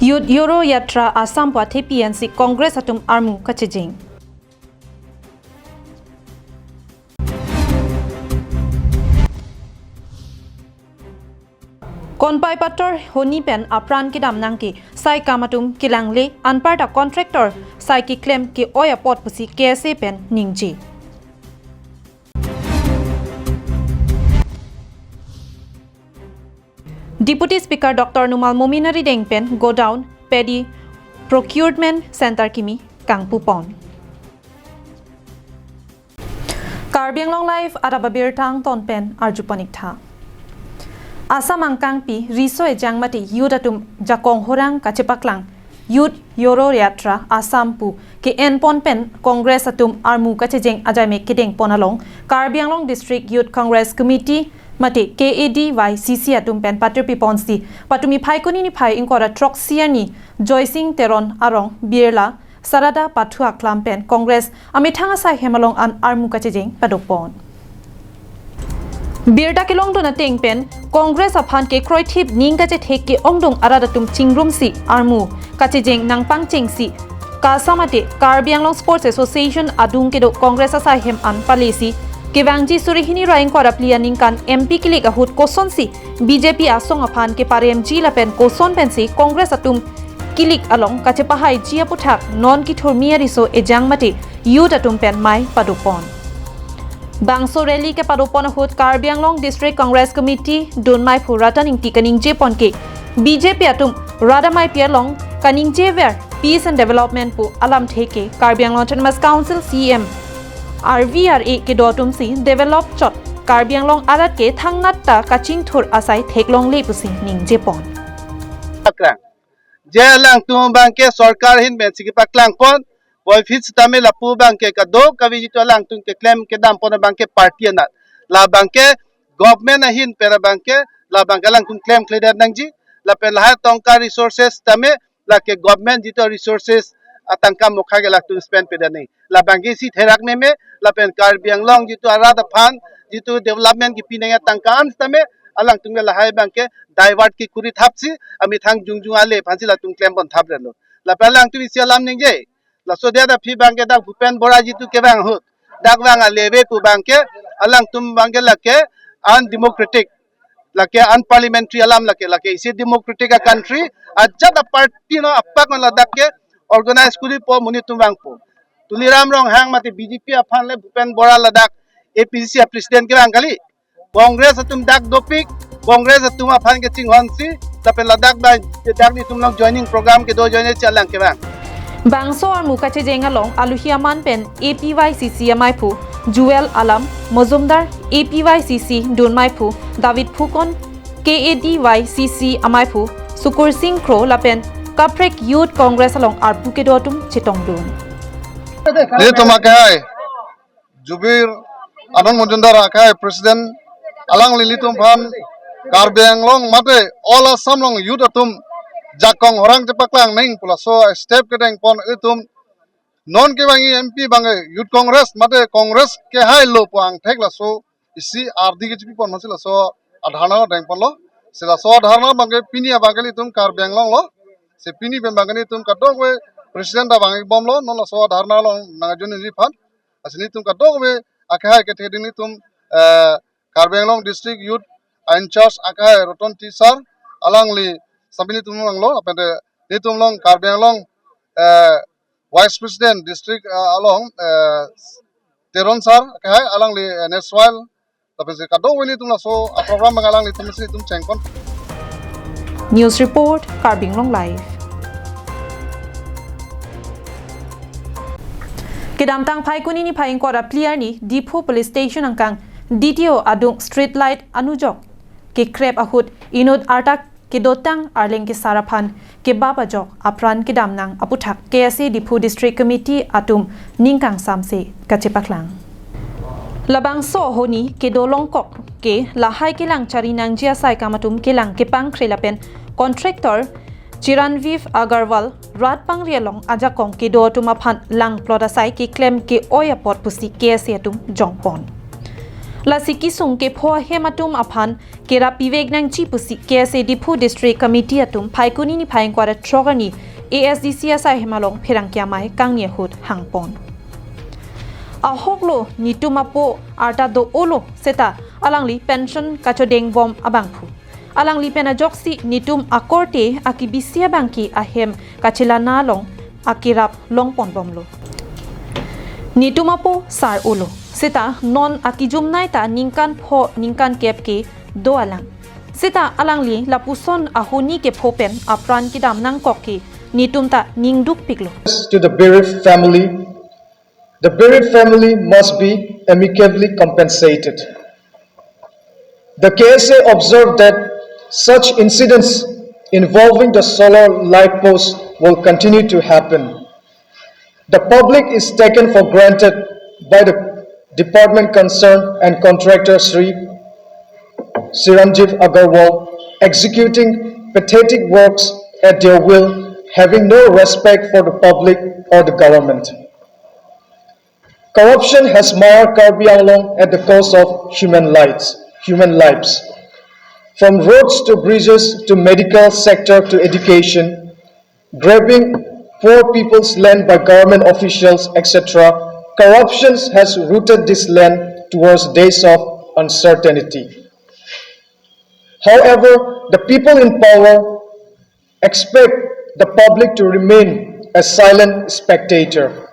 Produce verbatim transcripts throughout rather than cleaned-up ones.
Youth Jodo Yatra Assam pu athepi ansi Congress atum armu kachejeng. Konpai pator honi pen apran kedam nangke sai kam atum kelangle, anparta contractor sai keklem ke-oi apot pusi K S A pen ningje. Deputy Speaker Doctor Numal Momin arideng pen godown paddy procurement center kimi kangpupon. Karbi Anglong Live adap abirta angton pen arju pon-ik tha. Assam angkangpi riso ejang mate youth atum jakong horang kachepaklang Youth Jodo Yatra Assam pu ke-enpon pen Congress atum armu kachejeng ajaimek kedengpon along Karbi Anglong District Youth Congress Committee mate K A D Y C C atum pen patirpiponsi patumi Phaikuni niphai ingkoi ra throksi arni Joysing Teron arong Birla Sarada Pathu aklam pen Congress amethang asai hem along an armu kachejeng padopon. Birta kelongdun ateng pen Congress aphan kekroithip ning kachethek ke-ongdung arat atum chingrumsi armu kachejeng nangpangchengsi KASA mate Karbi Anglong Sports Association adung kedo Congress asai hem an palesi kevangji suri hini ra ingkoi ra phli aningkan M P kilik ahut kosonsi B J P asong aphan keparemji lapen koson pensi Congress atum kilik along kachepahaiji aputhak non kethurmi ariso ejang mate youth atum pen mei padopon. Bangso rally kepadopon ahut Karbi Anglong District Congress Committee dunmeiphu Ratan Ingti kaningjepon ke B J P atum rat ameipi along kaningjever peace and development pu alamthe ke Karbi Anglong Autonomous Council C E M R V R A kedo atumsi develop chot Karbi Anglong arat ke thangnat ta kachingthur asai theklongle pusi ningjepon. Akrang. Je alangtum abangke sorkar ahin pensi kepaklangpon, boyfit sitame lapu abangke kadokave jitu alangtum keklem kedampon abangke party anat. La abangke government ahin pen abangke, la abangke alangtum klemkledet nangji, lapen lahai tongka resources tame, lake government jitu resources atangka mokha ke latum spend pedet nangji. La abangke isi therak meme, lapen Karbi Anglong jitu arat aphan, jitu development kipi nangji atangka an sitame, alangtum ke lahai abangke divert kekuri thapsi, amethang jongjong ale aphansi latum klempon thapre lo. Lapen alangtum isi alam ningje. Laso dia da phi abangke dak Bhupen Bora jitu kevang ahut, dak vang ale ave pu abangke, alangtum abangke lake undemocratic, lake unparliamentary alam lake, lake isi democratic a country, ajat a party no apak no ladak ke organize koripo monit atum vangpo. Tuliram Ronghang mate B J P aphan le Bhupen Bora ladak A P C C a president kevang kali. Congress atum dak dopik, Congress atum aphan kechinghonsi, lapen ladak ba dak nelitum along joining program kedo join si alang kevang. Bangso armu kachejeng along aluhi aman pen A P Y C C ameiphu Jewel Alam Mojumdar, A P Y C C dunmeiphu David Phukon, K A D Y C C ameiphu Sukur Sing Kro lapen kaprek Youth Congress along arpu kedo atum chetongdun. Nelitum akhai Jubir Anand Mojumdar akhai president, alangli nelitum aphan Karbi Anglong mate all Assam along youth atum jakong horang chepaklang nangji pu laso step kedengpon nelitum non kevangji M P abangke Youth Congress mate Congress kehai lo pu angthek laso isi ardi kechepipon masi laso adharna dengponlo. Si laso adharna abangke pini abangke nelitum Karbi Anglong lo. Si pini pen abangke nelitum kadokave president abangke bomlo, non laso adharna along nangjoin nangji aphan. Lasi nelitum kadokave akhai kethe ding nelitum, eh, Karbi Anglong District Youth in charge akhai Roton T sir, alangli sami nelitum vanglo, lapen te nelitum along Karbi Anglong, eh, Vice President District, eh, along, eh, Teron sir akhai, alangli, eh, Neswal, lapen si kadokave nelitum laso a program abang alanglitum si nelitum chengpon. News report, Karbi Anglong Live. Kedamtang Phaikuni niphai ingkoi ra phli arni Diphu Police Station angkang D T O adung street light anujok kekrep ahut inut arta kedotang arleng kesar aphan kebap ajok apran kedam nang aputhak K S A Diphu District Committee atum ning kangsamse kachepaklang. Labangso ahoni kedo longkok ke lahai kelang chari nangji asai kam atum kelang kepangkre lapen contractor Chiranviv Agarwal rat pangri along ajakong kedo atum aphan langplot asai keklem ke-oi apot pusi K S A atum jongpon. Lasi kesung kepho ahem atum aphan kerap pivek nangji pusi K S A Diphu District Committee atum Phaikuni niphai ingkoi ra throk arni A S D C asai ahem along pherangke amei kangni ahut hangpon. Ahoklo netum apo arta do-olo seta alangli pension kachodengbom abangphu. Alangli pen ajoksi netum akorte akibisi abangke ahem kachelana along akerap longponbomlo. Netum apo sar-olo seta non akijumnei ta ningkan pho ningkan kep ke do alang. Seta alangli lapuson ahoni kepho pen apran kedam nangkok ke netum ta ningdukpiklo. To the bereaved family, the bereaved family must be amicably compensated. The K S A observed that such incidents involving the solar light post will continue to happen. The public is taken for granted by the department concerned and contractor Sri Chiranjeev Agarwal executing pathetic works at their will, having no respect for the public or the government. Corruption has marred Karbi Anglong at the cost of human lives, human lives. From roads to bridges to medical sector to education, grabbing poor people's land by government officials, et cetera, corruption has rooted this land towards days of uncertainty. However, the people in power expect the public to remain a silent spectator.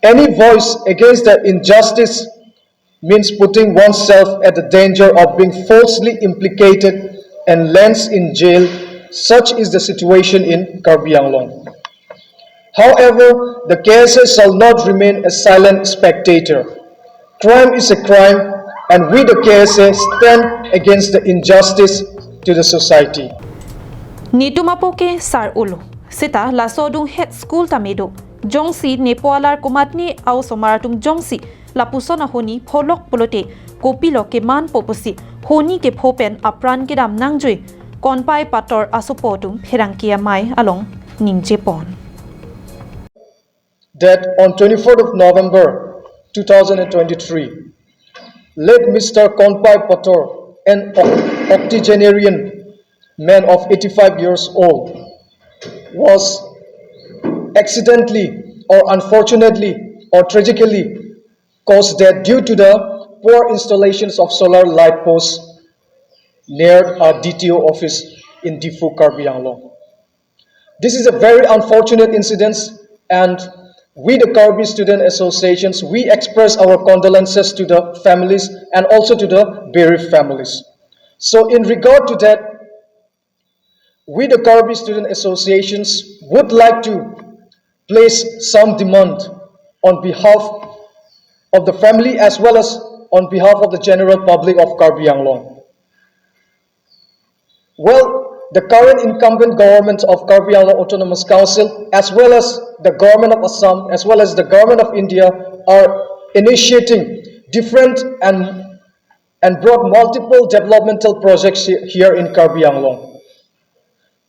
Any voice against the injustice means putting oneself at the danger of being falsely implicated and lands in jail. Such is the situation in Karbi Anglong. However, the K S A shall not remain a silent spectator. Crime is a crime, and we, the K S A, stand against the injustice to the society. Netum apo ke sar-olo seta laso adunghet school ta medo. Jongsi nepo alar komatne a-osomar atum jongsi lapuson ahoni pholok pulote kopilo kemanpo pusi honi kepho pen apran kedam nangjui Konpai Pator asopo atum pherangke amei along ningjepon. That on twenty-fourth of November two thousand twenty-three, late Mister Konpai Pator, an oc-, octogenarian man of eighty-five years old, was accidentally or unfortunately or tragically caused death due to the poor installations of solar light posts near a D T O office in Diphu, Karbi Anglong. This is a very unfortunate incident, and we, the Karbi Student Associations, we express our condolences to the families and also to the bereaved families. So, in regard to that, we, the Karbi Student Associations, would like to place some demand on behalf of the family as well as on behalf of the general public of Karbi Anglong. Well, the current incumbent government of Karbi Anglong Autonomous Council, as well as the government of Assam, as well as the government of India, are initiating different and, and brought multiple developmental projects he-, here in Karbi Anglong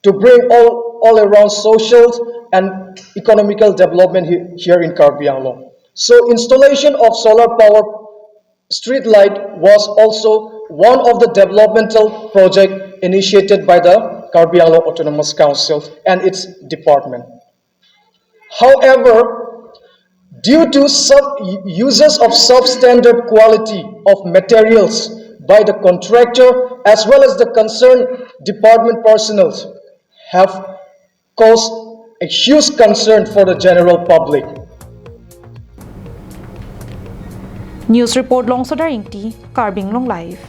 to bring all, all around social and economical development he-, here in Karbi Anglong. So installation of solar power street light was also one of the developmental project initiated by the Karbi Anglong Autonomous Council and its department. However, due to sub-, uses of substandard quality of materials by the contractor as well as the concerned department personnel have caused a huge concern for the general public. News report, Longsodar Ingti, Karbi Anglong Live.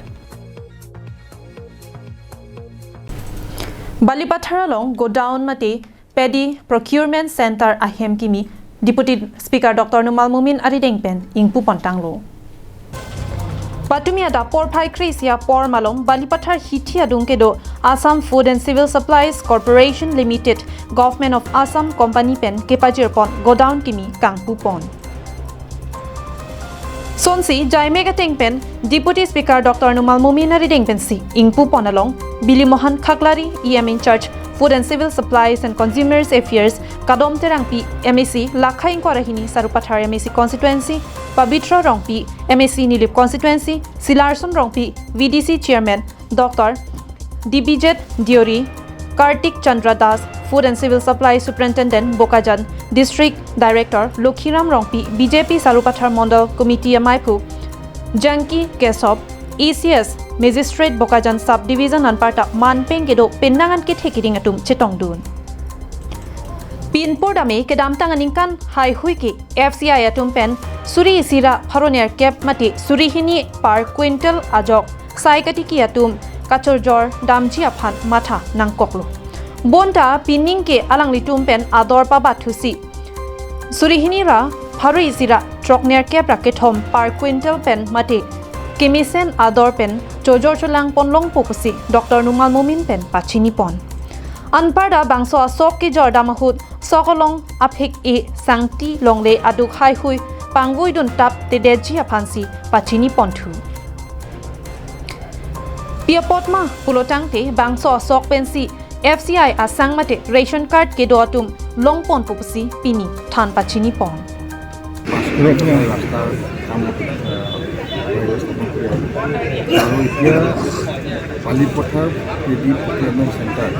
Balipathar along godown mate Paddy Procurement Center ahem kimi Deputy Speaker Doctor Numal Momin arideng pen ingpupontanglo. Patumi adap porphai kre-isi apor malom Balipathar hithi adung kedo Assam Food and Civil Supplies Corporation Limited, Government of Assam Company pen kepajirpon godown kimi kangpupon. Sonsi jaimek ateng pen Deputy Speaker Doctor Numal Momin arideng pensi ingpupon along Bilimohan Khaklari, E M in charge Food and Civil Supplies and Consumers Affairs Kadom Terangpi, M A C Lakha ingkoi ra hini Sarupathar M A C Constituency, Pabitra Rongpi, M A C Nilip Constituency, Silarson Rongpi, V D C Chairman Doctor D B J Deori, Kartik Chandra Das, Food and Civil Supply Superintendent Bokajan, District Director Lokhiram Rongpi, B J P Sarupathar Mondol Committee amaiphu Janki Kesop, A C S Magistrate Bokajan Sub Division anparta manpeng kedo penang an kethe keding atum chetongdun. Pinpur dame kedamtang aningkan haihui ke F C I atum pen suri isi ra pharo nerkep mate suri hini per quintal ajok sai katiki atum kachojor damji aphan matha nangkoklo. Bonta pining ke alanglitum pen ador pabathusi suri hini ra pharo isi ra throk nerkep ra kethom per quintal pen mate kemesen ador pen chojor cholang ponlongpo pusi Doctor Numal Momin pen pachini pon. Anparta bangso asok kejor dam ahut sok along aphek-e sangti longle aduk haihui pangvuidun tap tedetji aphansi pachini ponthu. Pi apot ma pulotangte bangso asok pensi F C I asang mate ration card kedo atum longponpo pusi pini than pachini pon. পাঁচ কিলোমিটাৰ ৰাস্তাৰ কাম, আহ, স্থাপন কৰি আহিলোঁ। আৰু এতিয়া Balipathar P D procurement centre,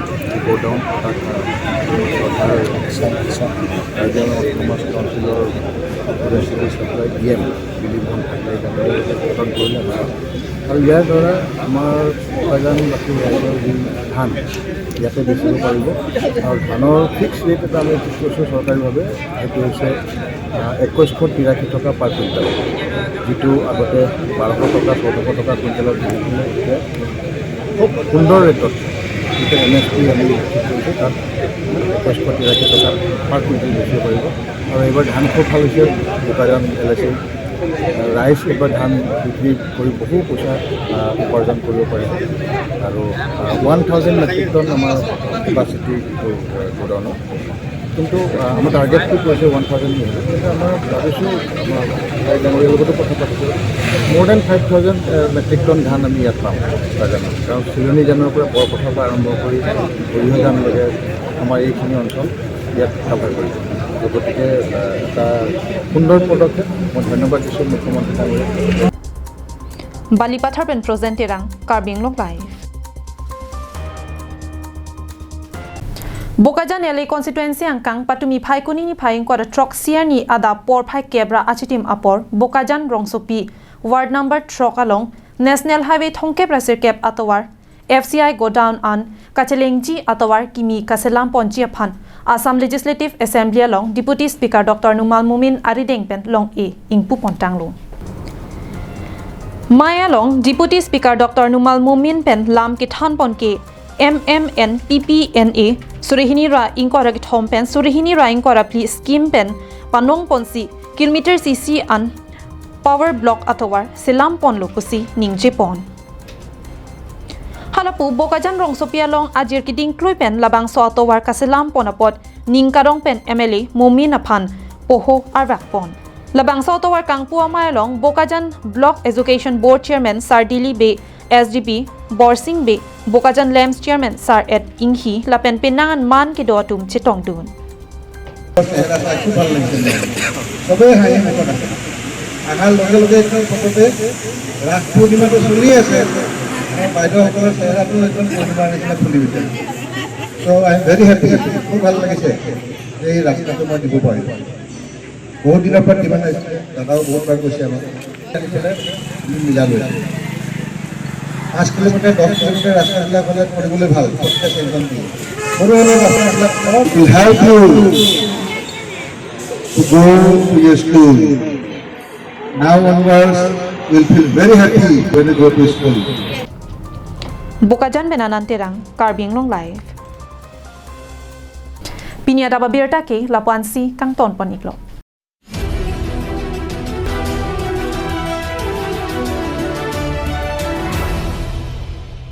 godown, তাত, আহ, চৰকাৰৰ কাৰ্বি আংলং অট'নমাছ কাউন্সিলৰ ৰেচিপিয়েণ্ট ছাপ্লাই ডি এম দিলীপ ধন ঠাকৰে ডাঙৰীয়াই উদ্বোধন কৰিলে। আৰু ইয়াৰ দ্বাৰা আমাৰ বোকাজানবাসী ৰাইজৰ যি ধান, ইয়াতে বেচিব পাৰিব। আৰু ধানৰ ফিক্স ৰেট এটা আমি ফিক্স কৰিছোঁ চৰকাৰীভাৱে, সেইটো হৈছে, আহ, একৈছশ তিৰাশী টকা পাৰ কুইণ্টেল, যিটো আগতে বাৰশ টকা, চৈধ্যশ টকা কুইণ্টেলত বিকিছিলে, এতিয়া খুব সুন্দৰ ৰেটত, যিটো এম এছ পি আমি ঠিক কৰিছোঁ, তাত একৈছশ তিৰাশী টকা পাৰ কুইণ্টেল বেচিব পাৰিব। আৰু এইবাৰ ধান খুব ভাল হৈছে, বোকাজান এল এ চি ৰাইজ এইবাৰ ধান বিক্ৰী কৰি বহু পইচা, আহ, উপাৰ্জন কৰিব পাৰিব। আৰু, আহ, ওৱান থাউজেণ্ড মেট্ৰিক টন আমাৰ কেপাচিটি যিটো, আহ, গ'ডাউনৰ, কিন্তু, আহ, আমাৰ টাৰ্গেটটো কৈছে ওৱান থাউজেণ্ড বুলি। কিন্তু আমাৰ ভাবিছোঁ, আমাৰ ভাই ডাঙৰীয়াৰ লগতো কথা পাতিছোঁ, মোৰ দেন ফাইভ থাউজেণ্ড, আহ, মেট্ৰিক টন ধান আমি ইয়াত পাম বোকাজানত। কাৰণ চিলনী জানৰ পৰা বৰপথাৰৰ পৰা আৰম্ভ কৰি বুঢ়ীজানলৈকে আমাৰ এইখিনি অঞ্চল ইয়াত কাভাৰ কৰিব। তো গতিকে, আহ, এটা সুন্দৰ পদক্ষেপ। মই ধন্যবাদ দিছোঁ মুখ্যমন্ত্ৰী ডাঙৰীয়াক। Balipathar pen Projen Terang, Karbi Anglong Live. Bokajan L A constituency angkang patumi Phaikuni niphai ingkoi ra throksi arni adap porphai kep ra achitim apor Bokajan rongsopi ward number throk along National Highway thomkep ra sirkep atovar F C I godown an kachelengji atovar kimi kaselam ponji aphan Assam Legislative Assembly along Deputy Speaker Doctor Numal Momin arideng pen long-e ingpu pontanglo. Mei along Deputy Speaker Doctor Numal Momin pen lam kethan pon ke M M N P P N A suri hini ra ingkoi ra kethom pen suri hini ra ingkoi ra phli scheme pen panong ponsi kilometer sisi an power block atovar selam ponlo pusi ningje pon. Halapu Bokajan rongsopi along ajir keding klui pen labangso atovar kaselam pon apot ning karong pen M L A Momin aphan poho arvak pon. Labangso atovar kangpu amei along Bokajan Block Education Board Chairman Sar Dili Bey, S D P Borsing Bey, Bokajan Lamps Chairman Sar Ed Inghi lapen penang an man kedo atum chetongdun. চেহেৰা চাই খুব ভাল লাগিছে মোৰ। চবেই হাঁহি মুখত আছে। অহাৰ লগে লগে একদম ফটোতে ৰাস পূৰ্ণিমাটো চলি আছে। আমাৰ বাইদেউসকলৰ চেহেৰাটো একদম পূৰ্ণিমাৰ নিচিনা ফুলি উঠে। So, I am very happy। খুব ভাল লাগিছে যে এই ৰাস্তাটো মই দিব পাৰিলোঁ। বহুত দিনৰ পৰা ডিমাণ্ড আহিছে, দাদাও বহুত বাৰ কৈছে আমাক। আমি মিলালো। পাঁচ কিলোমিটাৰ, দহ কিলোমিটাৰ ৰাস্তাবিলাক হ'লে কৰিবলৈ ভাল, পটককৈ চেংচন দিয়ে। সৰু সৰু ৰাস্তাবিলাক অলপ We help you to go to your school. Now onwards, you'll feel very happy when you go to school. Bokajan pen Anand Terang, Karbi Anglong Live. Pini adap abirta ke lapu-ansi kangton pon-iklo.